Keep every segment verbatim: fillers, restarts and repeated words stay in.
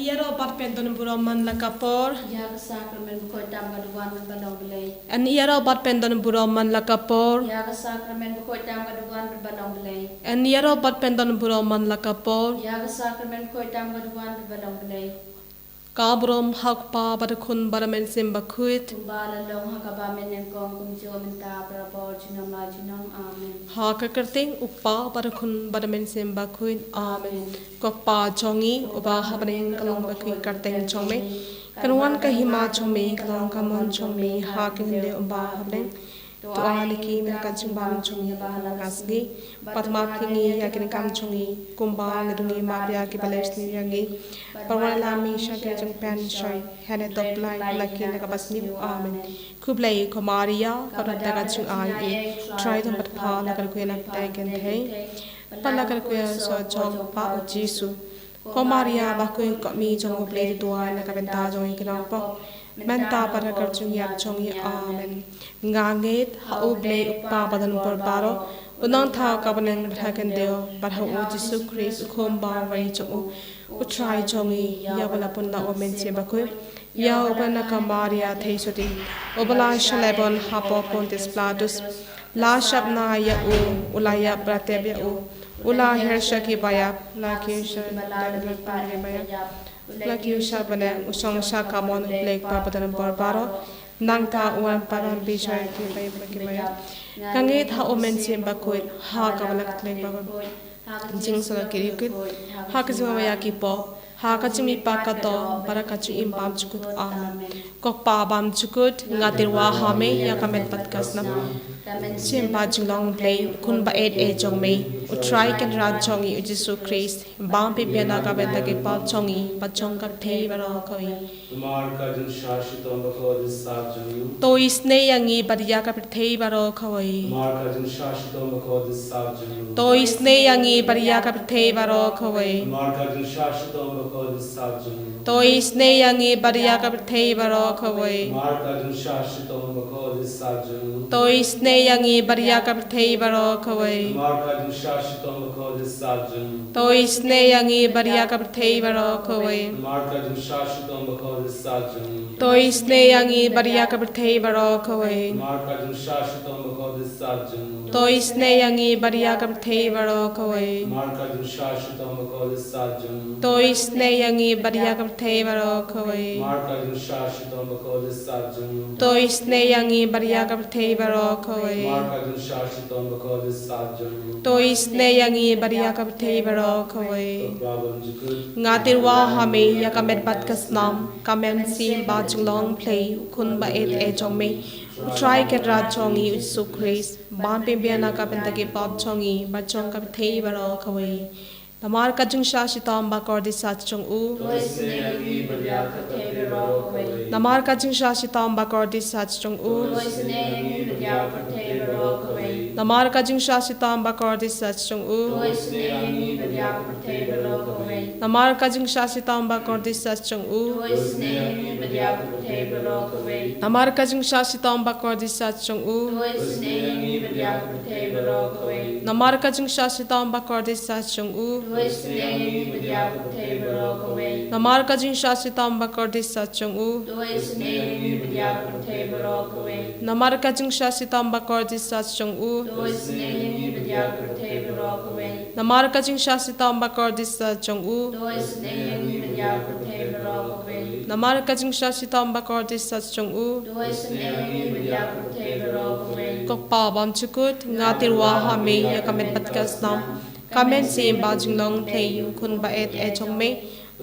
Ïaroh bad pyndon burom man la ka por. Ïa ka sakramen bakhuid tam ka duwan bad ba long Blei. Ïaroh bad pyndon burom man la ka por. Ïa ka sakramen bakhuid tam ka duwan bad ba long Blei. Ïaroh bad pyndon burom man la ka por. Ïa ka sakramen bakhuid tam ka duwan bad ba long Blei. Ka burom ha u Kpa bad u Khun bad u Mynsiem Bakhuid. Kumba la long ha kaba mynnyngkong, kumjuh mynta, barabor, junom la junom. Amen. Ha ka kyrteng u Kpa bad u Khun bad u Mynsiem Bakhuid. Amen. Amen. Ko Kpa jong ngi uba ha bneng, ka long bakhuid ka kyrteng jong me. Kan wan ka hima jong me, ka long ka mon jong me ha ka khyndew kumba ha bneng. To ai ïa ngi mynta ka jingbam jong ngi ba ha la ka sngi. Bad map ïa ngi ïa ki jingkam jong ngi, kumba ngi ruh ngi map ïa kiba la sniew ïa ngi. Bad wat ïalam ïa ngi sha ka jingpynshoi, hynrei to pynlait na ki na kaba sniew. Amen. Khublei ko Maria, ka don da ka jingai, U Trai u don bad pha, la ka kyrkhu ïa ngi ki kynthei, bad la ka kyrkhu ïa u soh jong pha u Jisu. Ko Maria bakhuid, ko Kmie jong U Blei, to duwai na ka bynta jong ngi ki nongpop, mynta bad ha ka jar jong ngi. Amen. Nga ngeit ha U Blei U Kpa badonbor baroh, U Nongthaw ka bneng bad ha ka khyndew, bad ha U Jisu Khrist, U Khun bawei jong U, U Trai jong ngi, ïa uba la pun da U Mynsiem Bakhuid, ïa uba na ka Maria theisotti, uba la shah leh bun hapoh Pontius Pilatus, la shah bnai ïa u, u la ïap, ba la tep ïa u, u la hiar sha ki baïap, la kiew sha ki baïap, la kiew sha bneng, u shong sha kamon U Blei Kpa badonbor baroh. Nangta un wan ban pynbishar ïa ki briew bad ki baïap. Nga ngeit ha U Mynsiem Bakhuid, ha ka Balang Katholik bakhuid, ha ka jingsuk ki riewkit, ha ka jingmap ïa ki pop, ha ka jingmihpat ka dor, bad ha ka jingim bymjukut. Amen. Ko Kpa bymjukut, nga tyrwa ha me ïa ka met bad ka snam. Mynsiem bajinglong Blei, Khun ba ïeit eh jong me, U Trai Kynrad jong ngi U Jisu Khrist, bym pynbiang na ka bynta ki pop jong ngi bad jong ka pyrthei baroh kawei. Namar ka jingshah shitom bakhuid sat jong U. To isynei ïa ngi bad ïa ka pyrthei baroh kawei. Namar ka jingshah shitom bakhuid sat jong U. To isynei ïa ngi bad ïa ka pyrthei baroh kawei. Namar ka jingshah shitom bakhuid sat jong U. To isynei ïa ngi bad ïa ka pyrthei baroh kawei. Namar ka jingshah shitom bakhuid sat jong U. To isynei ïa ngi bad ïa ka pyrthei baroh kawei. Namar ka jingshah shitom bakhuid sat jong U. To isynei ïa ngi bad ïa ka pyrthei baroh kawei. Namar ka jingshah shitom bakhuid sat jong U. To isynei ïa ngi bad ïa ka pyrthei baroh kawei. Namar ka jingshah shitom bakhuid sat jong U. To isynei ïa ngi bad ïa ka pyrthei baroh kawei. Namar ka jingshah shitom bakhuid sat jong U. To isynei ïa ngi bad ïa ka pyrthei baroh kawei. Namar ka jingshah shitom bakhuid sat jong U. To isynei ïa ngi bad ïa ka pyrthei baroh kawei. Namar ka jingshah shitom bakhuid sat jong U. To isynei ïa ngi bad ïa ka pyrthei baroh kawei. Ko Kpa bymjukut. Nga tyrwa ha me ïa ka met bad ka snam, ka Mynsiem bajinglong Blei, U Khun ba ïeit eh jong me, U Trai Kynrad jong ngi U Jisu Khrist, bym pynbiang na ka bynta ki pop jong ngi bad jong ka pyrthei baroh kawei. Namar ka jingshah shitom bakhuid sat jong U. To isynei ïa ngi bad ïa ka pyrthei baroh kawei. Namar ka jingshah shitom bakhuid sat jong U. To isynei ïa ngi bad ïa ka pyrthei baroh kawei. Namar ka jingshah shitom bakhuid sat jong U. To isynei ïa ngi bad ïa ka pyrthei baroh kawei. Namar ka jingshah shitom bakhuid sat jong U. To isynei ïa ngi bad ïa ka pyrthei baroh kawei. Namar ka jingshah shitom bakhuid sat jong U. To isynei ïa ngi bad ïa ka pyrthei baroh kawei. Namar ka jingshah shitom bakhuid sat jong U. To isynei ïa ngi bad ïa ka pyrthei baroh kawei. Namar ka jingshah shitom bakhuid sat jong U. To isynei ïa ngi bad ïa ka pyrthei baroh kawei. Namar ka jingshah shitom bakhuid sat jong U. To isynei ïa ngi bad ïa ka pyrthei baroh kawei. Namar ka jingshah shitom bakhuid sat jong U. To isynei ïa ngi bad ïa ka pyrthei baroh kawei. Namar ka jingshah shitom bakhuid sat jong U. To isynei ïa ngi bad ïa ka pyrthei baroh kawei. Ko Kpa bymjukut, nga tyrwa ha me ïa ka met bad ka snam, ka Mynsiem bajinglong Blei, U Khun ba ïeit eh jong me,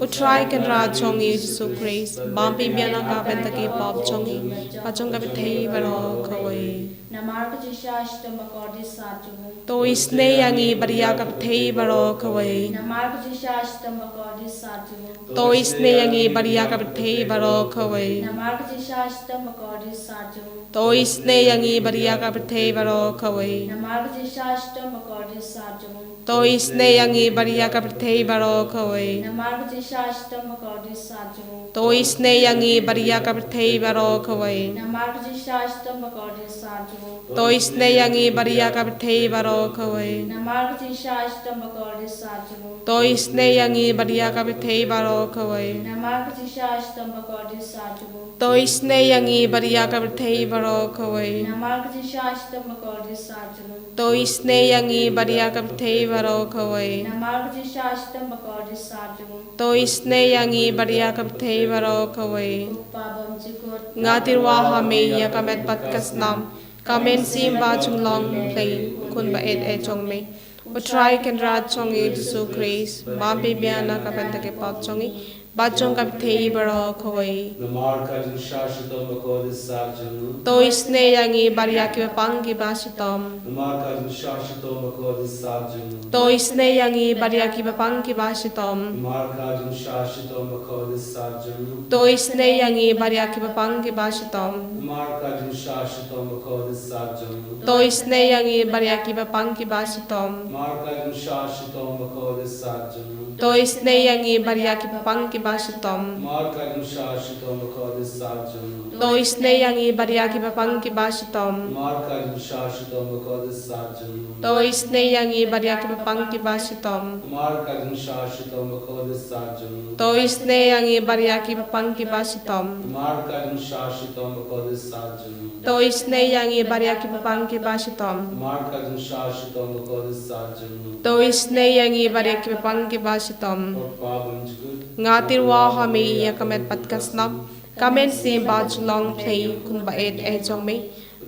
U Trai Kynrad jong ngi U Jisu Khrist, bym pynbiang na ka bynta ki pop jong ngi bad jong ka pyrthei baroh kawei. Namar ka jingshah shitom bakhuid sat jong U. To isynei ïa ngi bad ïa ka pyrthei baroh kawei. Namar ka jingshah shitom bakhuid sat jong U. To isynei ïa ngi bad ïa ka pyrthei baroh kawei. Namar ka jingshah shitom bakhuid sat jong U. To isynei ïa ngi bad ïa ka pyrthei baroh kawei. Namar ka jingshah shitom bakhuid sat jong U. To isynei ïa ngi bad ïa ka pyrthei baroh kawei. Namar ka Shah shitom ba kordit sah jong u. To isynei ïa ngi bad ïa ka pyrthei baroh kawei. Namar ka jingshah shitom ba kordit sah jong u. To isynei ïa ngi bad ïa ka pyrthei baroh kawei. Namar ka jingshah shitom ba kordit sah jong u. To isynei ïa ngi bad ïa ka pyrthei baroh kawei. Namar ka jingshah shitom ba kordit sah jong u. To isynei ïa ngi bad ïa ka pyrthei baroh kawei. Namar ka jingshah shitom ba kordit sah jong u. To isynei ïa ngi bad ïa ka pyrthei baroh kawei. Namar ka jingshah shitom ba kordit sah jong u. To isynei ïa ngi bad ïa ka pyrthei baroh kawei. Kpa bymjukut. Nga tyrwa ha me ïa ka met bad ka snam. Ka mynsiem ba jong long Blei, u khun ba ïeit eh jong me. U Trai Kynrad jong ngi Jisu Khrist, bam biang na ka bynta ki pop jong ngi, bad jong ka pyrthei baroh kawei. Namar ka jingshah shitom ba kordit sah jong u. To isynei ïa ngi bad ïa kiba pang kiba shitom. Namar ka jingshah shitom ba kordit sah jong u. To isynei ïa ngi bad ïa kiba pang kiba shitom. Namar ka jingshah shitom ba kordit sah jong u. To isynei ïa ngi bad ïa kiba pang kiba shitom. Namar ka jingshah shitom ba kordit sah jong u. To isynei ïa ngi bad ïa kiba pang kiba shitom. Namar ka jingshah shitom ba kordit sah jong u. To isynei ïa ngi bad ïa kiba pang kiba shitom. Namar ka jingshah shitom ba kordit sah jong u. To isynei ïa ngi bad ïa kiba pang kiba shitom. Namar ka jingshah shitom ba kordit sah jong u. To isynei ïa ngi bad ïa kiba pang kiba shitom. Namar ka jingshah shitom ba kordit sah jong u. To isynei ïa ngi bad ïa kiba pang kiba shitom. Namar ka jingshah shitom ba kordit sah jong u. To isynei ïa ngi bad ïa kiba pang kiba shitom. Namar ka jingshah shitom ba kordit sah jong u. To isynei ïa ngi bad ïa kiba pang kiba shitom. Kpa bymjukut. Nga tyrwa ha me ïa ka met bad ka snam. Ka mynsiem ba jong long Blei, u khun ba ïeit eh jong me.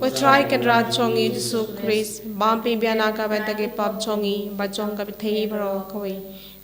U Trai Kynrad jong ngi Jisu Khrist, bam biang na ka bynta ki pop jong ngi, bad jong ka pyrthei baroh kawei.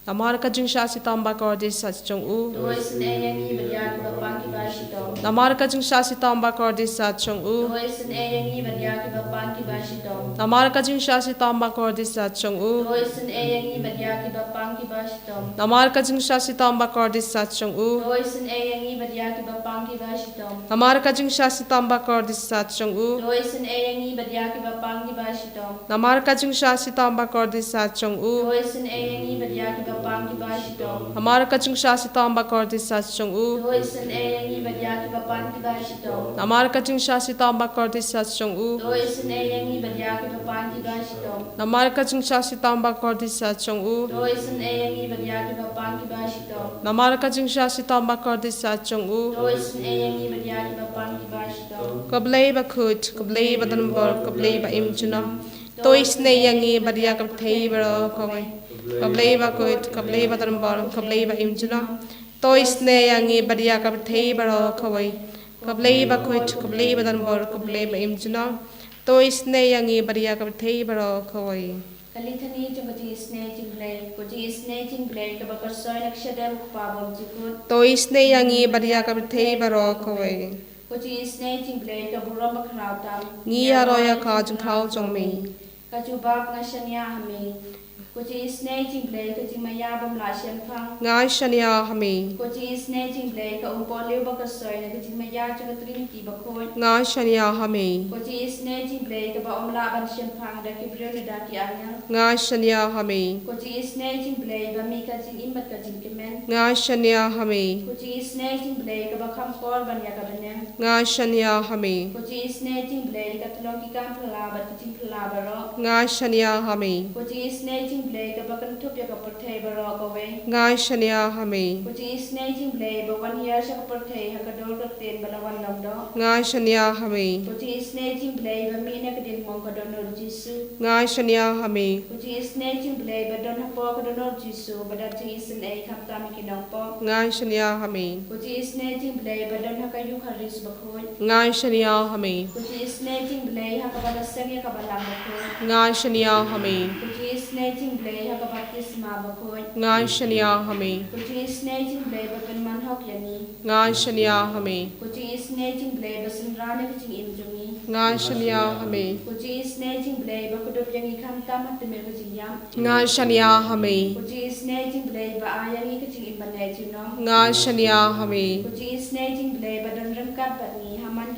Namar ka jingshah shitom ba kordit sah jong u. To isynei ïa ngi bad ïa kiba pang kiba shitom. Namar ka jingshah shitom ba kordit sah jong u. To isynei ïa ngi bad ïa kiba pang kiba shitom. Namar ka jingshah shitom ba kordit sah jong u. To isynei ïa ngi bad ïa kiba pang kiba shitom. Namar ka jingshah shitom ba kordit sah jong u. To isynei ïa ngi bad ïa kiba pang kiba shitom. Namar ka jingshah shitom ba kordit sah jong u. To isynei ïa ngi bad ïa kiba pang kiba shitom. Namar ka jingshah shitom ba kordit sah jong u. To isynei ïa ngi bad ïa kiba pang kiba shitom. Namar ka jingshah shitom ba kordit sah jong u. To isynei ïa ngi bad ïa kiba pang kiba shitom. Namar ka jingshah shitom ba kordit sah jong u. To isynei ïa ngi bad ïa kiba pang kiba shitom. Namar ka jingshah shitom ba kordit sah jong u. To isynei ïa ngi bad ïa kiba pang kiba shitom. Namar ka jingshah shitom ba kordit sah jong u. To isynei ïa ngi bad ïa kiba pang kiba shitom. Ka Blei bakhuid, ka Blei badonbor, ka Blei ba im junom. To isynei ïa ngi bad ïa ka pyrthei baroh kawei. Ka Blei bakhuid, ka Blei badonbor, ka Blei ba im junom. To isynei ïa ngi bad ïa ka pyrthei baroh kawei. Ka Blei bakhuid, ka Blei badonbor, ka Blei ba im junom. To isynei ïa ngi bad ïa ka pyrthei baroh kawei. Ka Litany jong ka jingisynei jong Blei. Ko jingisynei jong Blei kaba kyrshoi na ka shadem u Kpa bymjukut. To isynei ïa ngi bad ïa ka pyrthei baroh kawei. Ko jingisynei jong Blei ka burom bakhraw tam. Ngi ïaroh ïa ka jingkhraw jong me. Ka jubab, nga shaniah ha me. Ko jingisynei jong Blei ka jingmaïa bym lah shemphang. Nga shaniah ha me. Ko jingisynei jong Blei ka umpohliew ba kyrshoi na ka jingmaïa jong ka Trinity bakhuid. Nga shaniah ha me. Ko jingisynei jong Blei kaba ym lah ban shemphang da ki briew ne da ki angel. Nga shaniah ha me. Ko jingisynei jong Blei ba mih ka jingim bad ka jingkmen. Nga shaniah ha me. Ko jingisynei jong Blei kaba kham kor ban ïa ka bneng. Nga shaniah ha me. Ko jingisynei jong Blei ka tyllong ki kam phylla bad ki jingphylla baroh. Nga shaniah ha me. Ko jingisynei jong Blei kaba kynthup ïa ka pyrthei baroh kawei. Nga shaniah ha me. Ko jingisynei jong Blei ba wan hiar sha ka pyrthei ha ka dur ka ktien ba la wan long doh. Nga shaniah ha me. Ko jingisynei jong Blei ba mih na ka diengmong ka dohnud u Jisu. Nga shaniah ha me. Ko jingisynei jong Blei ba don hapoh ka dohnud u Jisu ba dap jingisynei khamtam ïa ki nongpop. Nga shaniah ha me. Ko jingisynei jong Blei ba don ha ka Eukharist bakhuid. Nga shaniah ha me. Ko jingisynei jong Blei ha kaba la seng ïa ka Balang bakhuid. Nga shaniah ha me. Ko jingisynei jong Blei ha ka baptisma bakhuid. Nga shaniah ha me. Ko jingisynei jong Blei ba pynman hok ïa ngi. Nga shaniah ha me. Ko jingisynei jong Blei ba synran ïa ka jingim jong ngi. Nga shaniah ha me. Ko jingisynei jong Blei ba kdup ïa ngi khamtam ha tmier ka jingïap. Nga shaniah ha me. Ko jingisynei jong Blei ba ai ïa ngi ka jingim ban leh junom. Nga shaniah ha me. Ko jingisynei jong Blei ba don ryngkat bad ngi ha man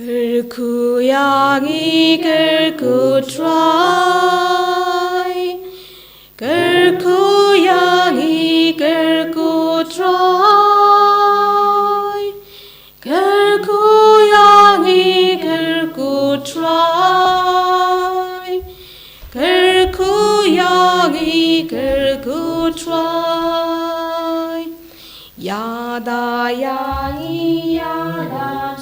Kyrkhu ïa ngi, kyrkhu Trai. Kyrkhu ïa ngi, kyrkhu Trai. Kyrkhu ïa ngi, kyrkhu Trai. Kyrkhu ïa ngi, kyrkhu Trai. Ïada ïa ngi, ïada